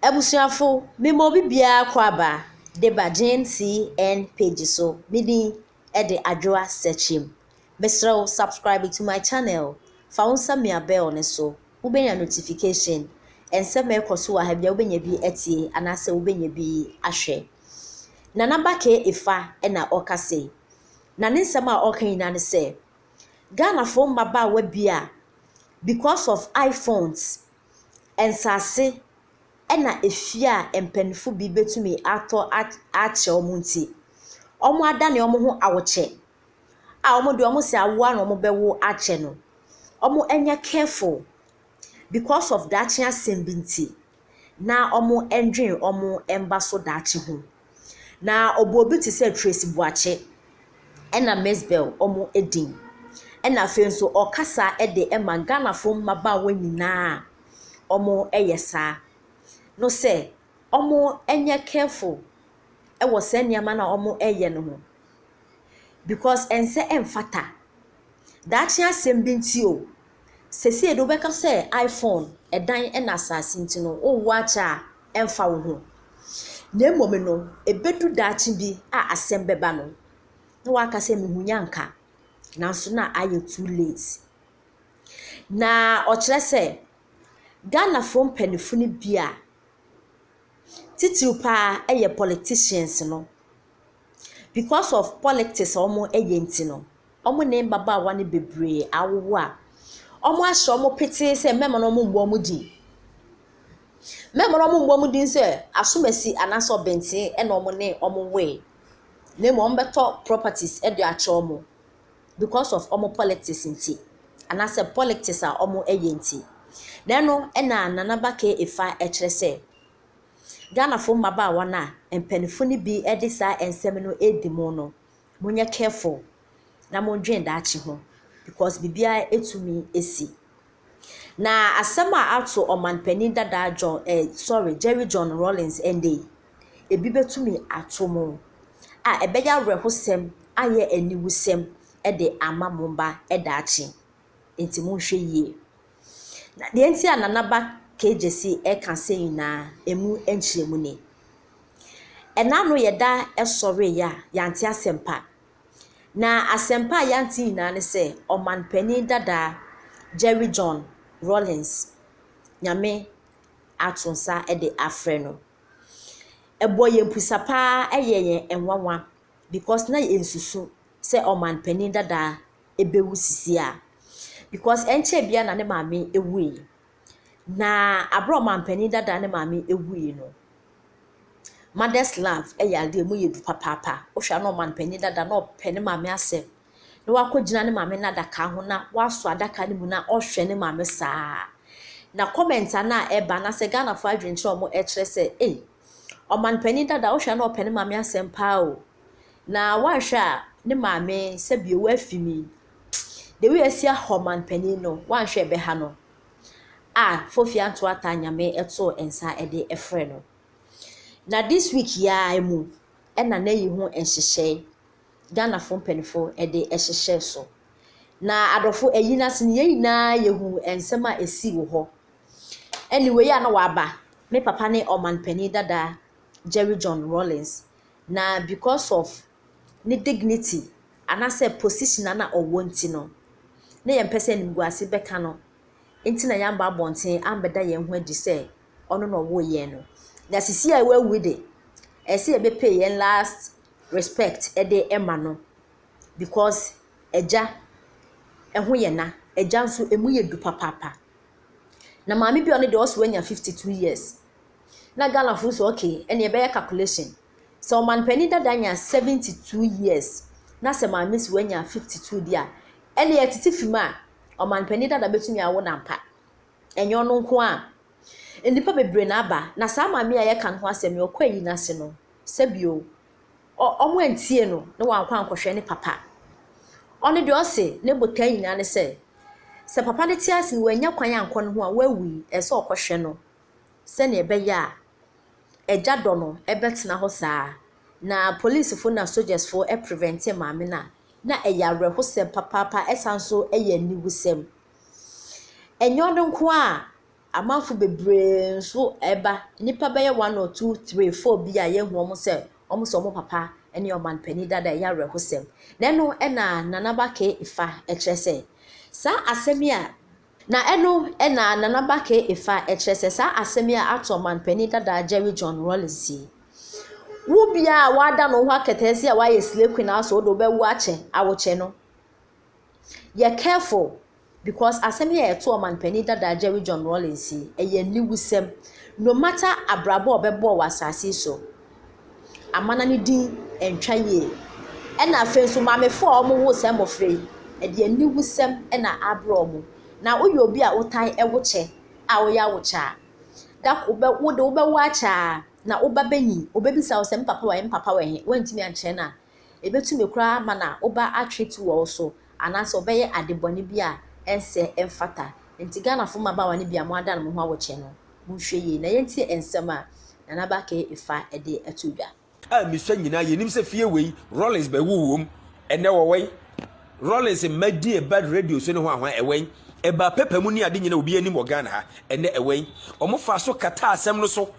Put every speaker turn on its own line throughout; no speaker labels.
Abusuafo, mema obi biara kɔ aba de ba GNCN page so. Me din de Adwoa Sekyim. Mesrɛ wo, subscribe to my channel. Fa wo nsa mia bell ne so. Wobɛnya notification. Nsɛm a ɛkɔ so wɔ ha bia, wobɛnya bi atie anaasɛ wobɛnya bi ahwɛ. Nana Ba K. Effah na ɔkasa yi. Na ne nsɛm a ɔka nyinaa ne sɛ, Ghanafoɔ mmabaawa bi a because of iPhones, nsase ɛna efie a mpanimfo bi bɛtumi atɔ akyɛ wɔn nti, wɔadane wɔn ho awɔkyɛ a wɔn deɛ, wɔn sɛ awoa na wɔbɛwo akyɛ no. Wɔnyɛ careful because of daakye asɛm bi nti, na wɔndwene wɔn mba so daakye ho. Na ɔbɔ obi te sɛ Tracy Boakye ɛna Mzbel wɔn din. Ɛna afei nso ɔkasa de ma Ghanafoɔ mmabaawa nyinaa a wɔyɛ saa no sɛ wɔnyɛ careful wɔ saa nneɛma no a wɔreyɛ no ho because ɛnsɛ mfata. Daakye asɛm bi nti o, seesei de wobɛka sɛ iPhone, ɛdan ɛna asase nti no, worewo akyɛ a ɛmfa wo ho. Na mmom no, ɛbɛdu daakye bi a asɛm bɛba no, na waka sɛ mehu nyanka, nanso na ayɛ too late. Na ɔkyerɛ sɛ Ghanafoɔ mpanimfoɔ no bi a titiriw paa yɛ politicians no, because of politics a wɔyɛ nti no, wɔn ne mmabaawa no bebree awowo a wɔahyɛ wɔn petee sɛ mmarima no wɔmmɔ wɔn din. Mmarima no wɔmmɔ wɔn din sɛ asomasi anaasɛ ɔbɛnten na wɔn ne wɔn woe. Na mmom wɔbɛtɔ properties de akyɛ wɔn because of wɔn politics nti anaasɛ politics a wɔyɛ nti. Na ɛno na Nana Ba K. Effah kyerɛ sɛ Ghanafoɔ mmabaawa no a mpanimfoɔ no bi de saa nsɛm no redi mu no, monyɛ careful na mondwene daakye ho because biribiara tumi si. Na asɛm a ato ɔmanpanin dada John sorry, Jerry John Rawlings nnɛ yi, ebi bɛtumi ato mo a ɛbɛyɛ awerɛhosɛm ayɛ aniwusɛm de ama mo mba daakye. Nti monhwɛ yie. Na deɛ nti a Nana Ba K. Gyasi ka sɛ nyinaa, emu nkyerɛmu ni. Ɛna no yɛda sɔreeɛ a yɛante asɛmpa. Na asɛmpa a yɛante nyinaa ne sɛ ɔmanpanin dada Jerry John Rawlings, Nyame ato nsa de afrɛ no. Ɛbɔ yɛn pusa paa, ɛyɛ yɛn nwanwa because na yɛnsusu sɛ ɔmanpanin dada ɛbɛwu sisi a because ɛnkyɛn bia na ne maame ewui. Na abere a ɔmanpanin dada ne maame ewui no, mother's love yɛ adeɛ a emu yɛ du papaapa. Wohwɛ a, na ɔmanpanin dada na ɔpɛ ne maame asɛm na wakɔgyina ne maame n'adaka ho na wasɔ adaka no mu na ɔhwɛ ne maame saa. Na comment a na ɛba na sɛ Ghanafoɔ adwenkyerɛ a wɔkyerɛ sɛ, ei, ɔmanpanin dada, wohwɛ a na ɔpɛ ne maame asɛm paa o. Na woanhwɛ a ne maame sɛbio wafi mi. The way esi ahɔ ɔmanpanin no, woanhwɛ ɛbɛha no. A Fofia Ntoata Nyame too nsa de frɛ no. Na this week yi ara mu ɛna n'ayi ho nhyehyɛe Ghanafoɔ mpanimfoɔ de hyehyɛ so. Na adɔfo, ayi n'ase no, yɛn nyinaa yɛhu nsɛm a esi wɔ hɔ. Anyway, a na waba me papa ne ɔmanpanin dada Jerry John Rawlings, na because of ne dignity anaasɛ position a na ɔwɔ nti no, na yɛmpɛ sɛ animguase bɛka no nti na yɛamba abɔnten ambɛda yɛn ho adi sɛ ɔno na ɔwoo yɛn no. Na sisi a wawu de, ɛsɛ yɛbɛpay yɛn last respect de ma no because agya ho yɛ na, agya nso emu yɛ du papaapa. Na maame bi a ɔno deɛ ɔsɛ wanya 52 years. Na Ghanafoɔ sɛ okay, ɛnna yɛbɛyɛ calculation. Sɛ ɔmanpanin dada nya 72 years na sɛ maame si wanya 52 deɛ a, ɛnna yɛtete fi mu a ɔmanpanin dada bɛtumi awo nampa. Ɛnyɛ ɔno nko a, nnipa bebree na aba. Na saa maame a yɛka ne ho asɛm yi, ɔkɔ ayi n'ase no, sɛbio ɔmo antie no na wankɔ ankɔhwɛ ne papa. Ɔno deɛ, ɔse ne botae nyinaa ne sɛ papa no te ase no wanya kwan ankɔ ne ho a wawu yi, ɛsɛ sɛ ɔkɔhwɛ no sɛnea ɛbɛyɛ a agya dɔ no ɛbɛtena hɔ saa. Na polisifo na sogyasfoɔ prevent maame no a, na ɛyɛ awerɛhosɛm papaapa, ɛsan so yɛ aniwusɛm. Ɛnyɛ ɔno nko a, Amanfo bebree nso reba. Nnipa bɛyɛ one or two, three, four bi a yɛahu wɔn sɛ wɔn sɛ wɔn papa ne ɔmanpanin dada a ɛyɛ awerɛhosɛm. Na ɛno na Nana Aba K. Effah kyerɛ sɛ saa asɛm yi a na ɛno na Nana Aba K. Effah kyerɛ sɛ saa asɛm yi a ato ɔmanpanin dada Jerry John Rawlings yi, wo biara a wada ne ho akɛtɛse a wayɛ slay queen aso wode wobɛwo akyɛ awokyɛ no, yɛ careful because asɛm yi a ɛto ɔmanpanin dada Jerry John Rawlings yi, ɛyɛ aniwusɛm. No matter abrabɔ a ɔbɛbɔɔ wɔ asase yi so, amana ne din ntwa yie. Ɛna afei nso maamefoɔ a wɔwoo saa mmɔfra yi, ɛde aniwusɛm na abrɛ wɔn. Na woyɛ obi a wotan wo kyɛ a woyɛ awokyɛ a, da wobɛ wode wobɛwo akyɛ a na wo ba bɛnyin, obɛbisa wo sɛ me papa wɔ he, me papa wɔ he, woantumi ankyerɛ no a, ɛbɛtumi koraa ama na wo ba atwe tu wɔ wo so anaasɛ ɔbɛyɛ ade bɔne bi a ɛnsɛ ɛmfata. Nti Ghanafoɔ mmabaawa no bi a moadane mo ho awokyɛ no, monhwɛ yie na yɛntie nsɛm a Nana Aba K. Effah de ato dwa.
A mesua nyinaa yɛnim sɛ fie wei Rawlings bɛwo wom. Ɛnɛ wɔwɛn Rawlings mma din ɛba radio so ne ho ahwan ɛwɛn ɛba paper mu ne ade nyina obi anim wɔ Ghana ha. Ɛnɛ ɛwɛn ɔmo fa so kata asɛm no so.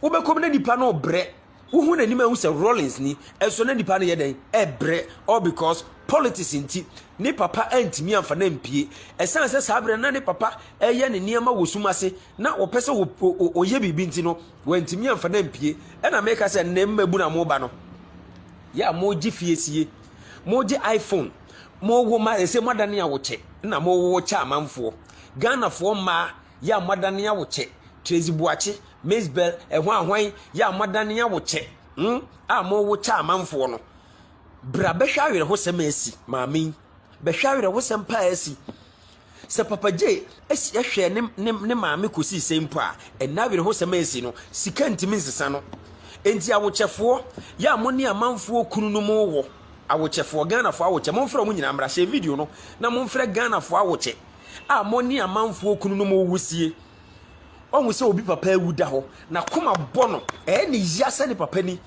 Wobɛkɔm na nipa no brɛ, wohu n'anim ahu sɛ Rawlings ni, ɛso na nipa no yɛ dɛn ɛbrɛ, all because politics nti ne papa antumi amfa no ampie. Ɛsiane sɛ saa berɛ na ne papa ɛyɛ ne nneɛma wɔ sum ase na wɔpɛ sɛ ɔyɛ biribi nti no, wantumi amfa no ampie. Ɛna meka sɛ nnɛ mmabu na moba no yɛ a mogye fie sie, mogye iPhone, mowo ma ɛsɛ moadane awokyɛ na mowo kyɛ amanfoɔ. Ghanafoɔ mmaa yɛ a moadane awokyɛ, Tracy Boakye, Miss Bell, ɛho ahwan yɛ a moadane awokyɛ a mowo kyɛ amanfoɔ no. Bra bɛhwɛ awerɛhosɛm a asi maame yi, bɛhwɛ awerɛhosɛm paa asi. Sɛ Papa J asi ɛhwɛ ne maame kɔsii sɛ mpo a, ɛnna awerɛhosɛm a asi no, sika ntumi nsesa no. Enti awokyɛfoɔ yɛ a mo ne amanfoɔ kunu no mo wɔ, awokyɛfoɔ, Ghanafoɔ awokyɛ, momfrɛ wɔn nyinaa mmra, hyɛ video no na momfrɛ Ghanafoɔ awokyɛ a mo ne amanfoɔ kunu no mo wɔ sie. Ɔhu sɛ obi papa awu da hɔ, n'akoma bɔ no, ɛyɛ ne ya sɛ ne papa ni.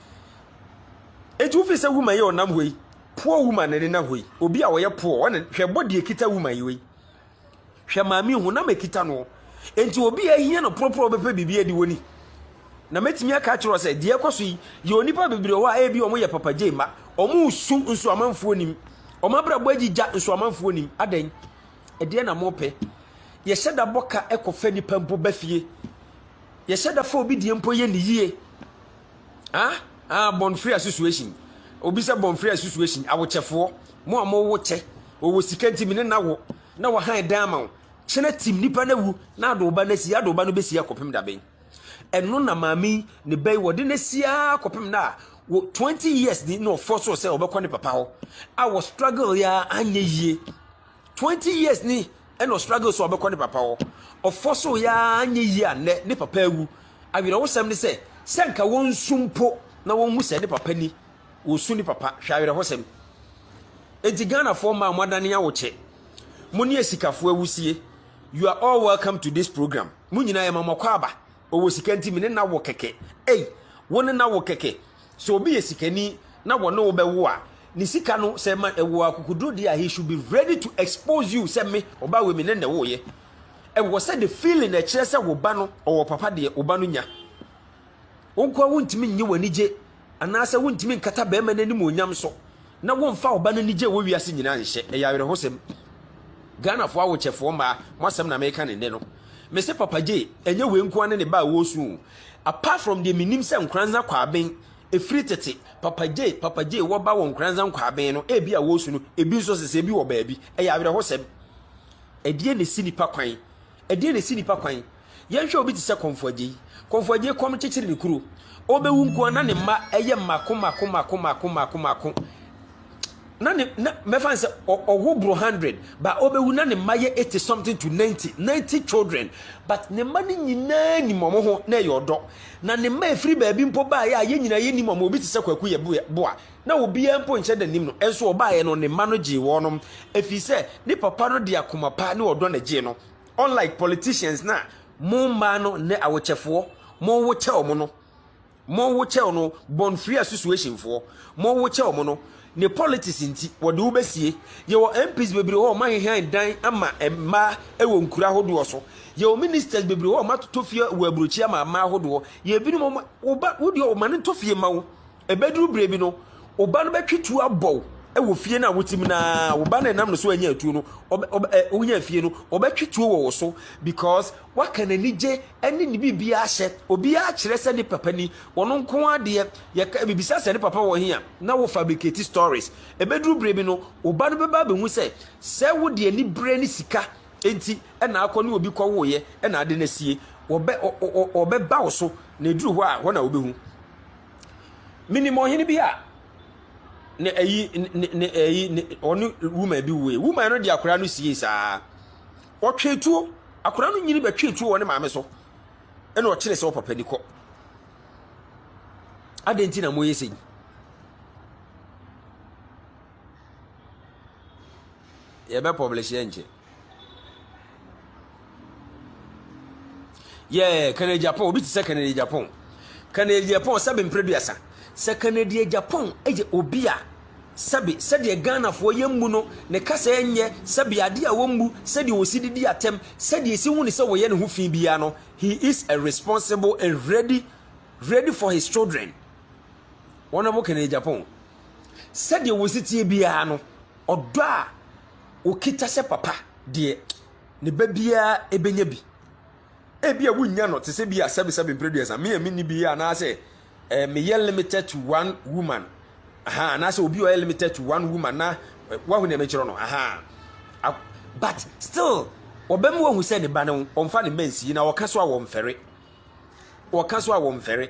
Enti wofi sɛ woman yi a ɔnam hɔ yi, poor woman na ɛnenam hɔ yi, obi a ɔyɛ poor, ɔne hwɛ bɔdi ekita woman yi wei. Hwɛ maame honam ekita no. Enti obi a ahia no poroporo bɛpɛ biribi adi wɔ ni. Na mɛtumi aka akyerɛ wo sɛ deɛ ɛkɔ so yi, yɛ onipa bebree wɔ hɔ a ebi wɔn yɛ papa gye mma. Wɔn resu nso amanfoɔ nim. Wɔn abrabɔ agyigya nso amanfoɔ nim. Adɛn? Ɛdeɛ na mopɛ. Yɛhyɛ da bɔ ka kɔfa nipa mpo ba fie. Yɛhyɛ da fa obi deɛ mpo yɛ ne yie. Ah, ah, born free association. Obi sɛ born free association, awokyɛfoɔ. Mo a mowo kyɛ. Ɔwɔ sika nti me ne na wo. Na wahan dan ama wo. Kyena tim nipa no awu na ade wo ba no asi, ade wo ba no bɛsi akɔpem da bɛn? Ɛno na maame yi ne ba yi wɔde no asi ara kɔpem na wɔ 20 years ni na ɔfɔ so sɛ ɔbɛkɔ ne papa hɔ a wɔ struggle ya anyɛ yie. 20 years ni ɛna ɔstruggle sɛ ɔbɛkɔ ne papa hɔ. Ɔfɔ so ya anyɛ yie a nnɛ ne papa awu. Awerɛhosɛm ne sɛ, sɛ nka wɔnsu mpo na wɔnhu sɛ ne papa ni, wɔsu ne papa. Hwɛ awerɛhosɛm. Enti Ghanafoɔ mmaa mo adane awokyɛ. Mo ne asikafoɔ awusie. You are all welcome to this program. Mo nyinaa yɛ ma mo akɔ aba. Ɔwɔ sika nti me ne na wo kɛkɛ. Ei, wo ne na wo kɛkɛ. Sɛ obi yɛ sikani na wɔne wo bɛwo a, ne sika no sɛ ma ɛwɔ akokoduro deɛ a, he should be ready to expose you sɛ me, ɔbaa wei me ne na ɛwoyɛ. Ɛwɔ sɛ the feeling ɛkyerɛ sɛ wo ba no ɔwɔ papa deɛ wo ba no nya. Wo nkoa wontumi nye w'anigye anaasɛ wontumi nkata bɛrima no anim onyam so na womfa wo ba no anigye wɔ wiase nyinaa nhyɛ. Ɛyɛ awerɛhosɛm. Ghanafoɔ awokyɛfoɔ mmaa, mo asɛm na meka ne nnɛ no. Mese Papa J, ɛnyɛ wei nko ne ne ba a wɔresu o. Apart from deɛ menim sɛ Nkoranza Kwaben ɛfiri tete, Papa J, Papa J wɔba wɔ Nkoranza Nkwaben no, ebi a wɔresu no, ebi nso sese ebi wɔ baabi. Ɛyɛ awerɛhosɛm. Ɛdeɛ na esi nipa kwan. Ɛdeɛ na esi nipa kwan. Yɛnhwɛ obi te sɛ Kɔmfo Agyei. Kɔmfo Agyei kɔm kyekyere ne kuro. Ɔbɛwu nko na ne mma ɛyɛ mako mako mako mako mako mako. Na ne na mɛfa sɛ ɔwo boro 100 ba ɔbɛwu na ne mma yɛ 80 something to 90 90 children, but ne mma no nyinaa nim ɔmo ho na ɛyɛ ɔdɔ. Na ne mma efiri baabi mpo baayɛ a yɛn nyinaa yɛnim ɔmo, obi te sɛ Kwaku yɛ boa na obiara mpo nhyɛ da nim no, ɛnso ɔbaayɛ no ne mma no gyee wɔnom ɛfiri sɛ ne papa no de akoma pa ne ɔdɔ na gyee no, unlike politicians na mo mmaa no ne awokyɛfoɔ mo wo kyɛ ɔmo no, mo wo kyɛw no, born free association foɔ mo wo kyɛw mo no. Ne politics nti wɔde wo bɛsie. Yɛwɔ MPs bebree hɔ a wɔahehan dan ama mmaa wɔ nkuro ahodoɔ so. Yɛwɔ ministers bebree hɔ a wɔatotɔ fie wɔ aburokyi ama mmaa ahodoɔ. Yɛ ebinom wɔn wo ba wo deɛ ɔma no ntɔ fie ma wo. Ɛbɛduru berɛ bi no, wo ba no bɛtwe tuo abɔ wo wɔ fie no a wote mu no ara. Wo ba no ɛnam ne so anya tuo no, ɔbɛ ɔbɛ ɛ wonya fie no, ɔbɛtwe tuo wɔ wo so because waka n'anigye ne ne biribiara ahyɛ. Obiara kyerɛ sɛ ne papa ni. Ɔno nko ara deɛ, yɛka bibisa sɛ ne papa wɔ he a, na wo fabricate stories. Ɛbɛduru berɛ bi no, wo ba no bɛba abɛhu sɛ, sɛ wode aniberɛ ne sika nti na akɔ ne obi kɔwoeɛ na ade no asie. Wɔbɛ, ɔ, ɔ, ɔbɛba wo so, na ɛduru hɔ a, hɔ na wobɛhu. Menim ɔhene bi a, ne ayi, ne, ne, ayi, ne, ɔne woman bi woe. Woman no de akwadaa no siee saa. Ɔtwee tuo, akwadaa no nyini bɛtwee tuo wɔ ne maame so. Ɛna ɔkyerɛ sɛ ɔpapa ni kɔ. Adɛn nti na moyɛ sei? Yɛbɛ publish yɛ nkyɛ. Yeah, Kennedy Japan, obi te sɛ Kennedy Japan. Kennedy Japan sɛbe mpere duasa. Sɛ Kennedy Japan yɛ obi a sɛbe sɛdeɛ Ghanafoɔ yɛ mmu no, ne kasa nyɛ, sɛbe adeɛ a wɔmmu, sɛdeɛ wɔsi didi atɛm, sɛdeɛ ɛsi hu ne sɛ wɔyɛ ne ho fi biara no, he is a responsible and ready ready for his children. Honorable Kennedy Japan, sɛdeɛ wɔsi tie biara no, ɔdɔ a ɔkita sɛ papa deɛ, ne ba biara ɛbɛnya bi. Ebia wunnya no te sɛ bi a sɛbesɛbe mpere duasa, me a minni bi anaasɛ eh, meyɛ limited to one woman. Aha, anaasɛ obi a ɔyɛ limited to one woman na eh, wahu nea mekyerɛ no. Aha. But still, ɔbɛma wahu sɛ ne ba no, ɔmfa ne mma nsie na ɔka so a wɔmfɛre. Wɔka so a wɔmfɛre.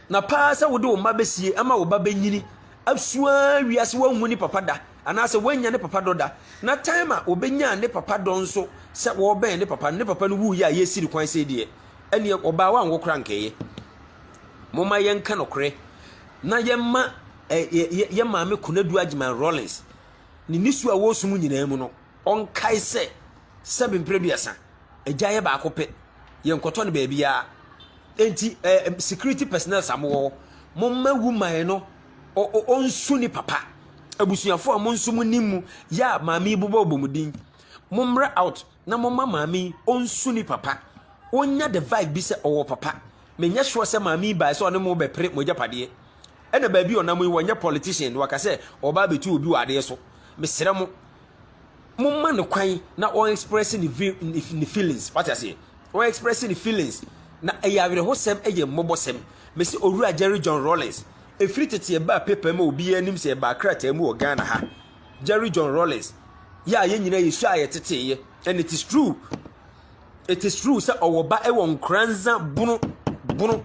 Na paa sɛ wode wo mma bɛsie ama wo ba bɛnyini asua wiase wanhu ne papa da anaasɛ wannya ne papa dɔ da na time a wɔbɛnya ne papa dɔ nso sɛ wɔbɛn ne papa no ne papa no wuiɛ a yɛsi ne kwan sɛ deɛ ɛneɛ ɔbaa wanwo kora nkɛyɛ. Momma yɛnka nokorɛ na yɛma yɛ maame Konadu Agyeman Rawlings ne nisuo a wɔresum nyinaa mu no ɔnkae sɛ sɛbe mprɛ duasa Agya yɛ baako pɛ, yɛnkɔtɔ no baabiara. Enti eh, security personnel a mowɔ hɔ, momma woman no ɔnsu ne papa. Abusuafo a mo nso mo nim mu yɛ a maame yi bobɔ bɔ mo din. Mommra out na momma maame yi ɔnsu ne papa. Ɔnya the vibe bi sɛ ɔwɔ papa. Menyɛ sure sɛ maame yi bae sɛ ɔne mo bɛpere mo agyapadeɛ. Ɛna baabi ɔnam yi wɔnyɛ politician na waka sɛ ɔba abɛtu obi wɔ adeɛ so. Mesrɛ mo, momma no kwan na ɔn express ne ne feelings wate aseɛ ɔn express ne feelings na ɛyɛ awerɛhosɛm ɛyɛ mmɔbɔsɛm mesi owura Jerry John Rawlings ɛfiri tete ɛbaa paper mu obiara anim sɛ ɛbaa krataa mu wɔ Ghana ha Jerry John Rawlings yɛ a yɛn nyinaa yɛsua a yɛteteeɛ and it is true it is true sɛ ɔwɔ ba ɛwɔ Nkoranza bono bono.